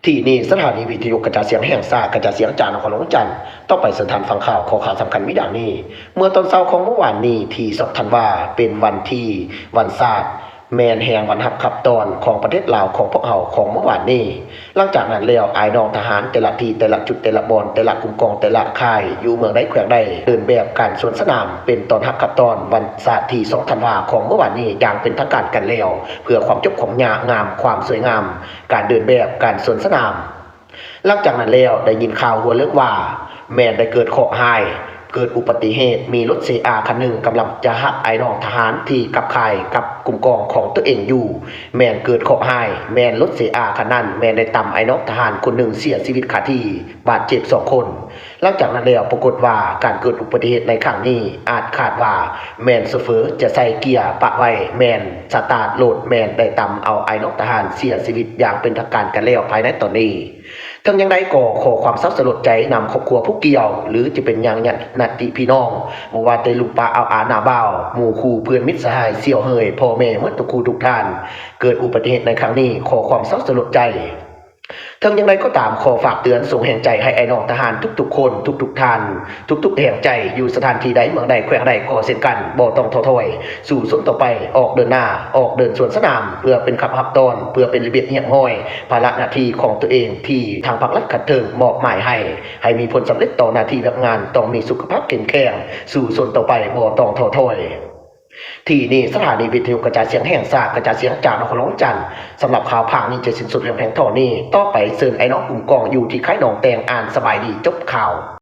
ທີ່ນີ້ສະຖານີວິທະຍຸກະຈາຍສຽງແຫ່ງຊາດ ກະຈາຍສຽງຈາກນະຄອນຫຼວງວຽງຈັນ. ຕໍ່ໄປເຊີນທ່ານຟັງຂ່າວ. ຂໍ້ຂ່າວສຳຄັນມີດັ່ງນີ້. ເມື່ອຕອນເຊົ້າຂອງມື້ວານນີ້ ທີສອງທັນວາ ເປັນວັນທີ ວັນຊາດ ແມ່ນແຮງວັນຮັບຂັບຕ້ອນຂອງປະເທດລາວຂອງພວກເຮົາຂອງມື້ວານນີ້. ຫຼັງຈາກນັ້ນແລ້ວ ອ້າຍນ້ອງທະຫານແຕ່ລະທີ່ ແຕ່ລະຈຸດ ແຕ່ລະບ່ອນ ແຕ່ລະກຸ່ມກອງ ແຕ່ລະຄ້າຍ ຢູ່ເມືອງໃດແຂວງໃດ ເດີນແບບການສວນສະໜາມ ເປັນຕອນຮັບຂັບຕ້ອນວັນຊາດທີສອງທັນວາຂອງມື້ວານນີ້ຢ່າງເປັນທາງການກັນແລ້ວ ເພື່ອຄວາມຈົບຂອງຍາງາມ ຄວາມສວຍງາມ ການເດີນແບບການສວນສະໜາມ. ຫຼັງຈາກນັ້ນແລ້ວ ໄດ້ຍິນຂ່າວຫົວເລິກວ່າ ແມ່ນໄດ້ເກີດເຄາະຮ້າຍ ເກີດອຸບັດຕິເຫດ ມີລົດເຊອາຄັນໜຶ່ງກຳລັງຈະຮັບອ້າຍນ້ອງທະຫານທີ່ກັບຄ້າຍກັບກຸ່ມກອງຂອງຕົວເອງຢູ່ ແມ່ນເກີດເຄາະຮ້າຍ ແມ່ນລົດເຊອາຄັນນັ້ນ ແມ່ນໄດ້ຕຳອ້າຍນ້ອງທະຫານຄົນໜຶ່ງເສຍຊີວິດຄາທີ່ ບາດເຈັບສອງຄົນ. ຫຼັງຈາກນັ້ນແລ້ວ ປາກົດວ່າການເກີດອຸບັດຕິເຫດໃນຄັ້ງນີ້ ອາດຄາດວ່າແມ່ນໂຊເຟີຈະໃສ່ເກຍປະໄວ້ ແມ່ນສະຕາດລົດ ແມ່ນໄດ້ຕຳເອົາອ້າຍນ້ອງທະຫານເສຍຊີວິດຢ່າງເປັນທາງການກັນແລ້ວພາຍໃນຕອນນີ້. ເຖິງຢ່າງໃດກໍຂໍຄວາມເສົ້າສະຫຼົດໃຈນຳຄອບຄົວຜູ້ກ່ຽວ ຫຼື ຈະເປັນຍາດຍາດຕິພີ່ນ້ອງ ບໍ່ວ່າແຕ່ລຸງປ້າອາວອານ້າບ່າວ ໝູ່ຄູ່ເພື່ອນມິດສະຫາຍ ສ່ຽວເຮີຍ ພໍ່ແມ່ໝົດທຸກຄູ່ທຸກທ່ານ. ເກີດອຸບັດຕິເຫດໃນຄັ້ງນີ້ ຂໍຄວາມເສົ້າສະຫຼົດໃຈ. ເຖິງຢ່າງໃດກໍຕາມ ຂໍຝາກເຕືອນສົ່ງແຮງໃຈໃຫ້ອ້າຍນ້ອງທະຫານທຸກໆຄົນ ທຸກໆທ່ານ ທຸກໆແຮງໃຈ ຢູ່ສະຖານທີ່ໃດ ເມືອງໃດ ແຂວງໃດກໍເຊັ່ນກັນ ບໍ່ຕ້ອງທໍ້ຖອຍ ສູ້ຊົນຕໍ່ໄປ ອອກເດີນໜ້າ ອອກເດີນສວນສະໜາມ ເພື່ອເປັນຂັບຮັບຕ້ອນ ເພື່ອເປັນລະບຽບຮຽບຮ້ອຍ ພາລະໜ້າທີ່ຂອງຕົວເອງທີ່ທາງພັກລັດຂັ້ນເທິງມອບໝາຍໃຫ້ ໃຫ້ມີຜົນສຳເລັດຕໍ່ໜ້າທີ່ວຽກງານ ຕ້ອງມີສຸຂະພາບເຂັ້ມແຂງ ສູ້ຊົນຕໍ່ໄປ ບໍ່ຕ້ອງທໍ້ຖອຍ. ທີ່ນີ້ສະຖານີວິທະຍຸກະຈາຍສຽງແຫ່ງຊາດ ກະຈາຍສຽງຈາກນະຄອນຫຼວງວຽງຈັນ. ສຳລັບຂ່າວພາກນີ້ຈະສິ້ນສຸດລຽງພຽງເທົ່ານີ້. ຕໍ່ໄປເຊີນອ້າຍນ້ອງກຸ່ມກອງຢູ່ທີ່ຄ້າຍໜອງແຕງ ອ່ານສະບາຍດີຈົບຂ່າວ.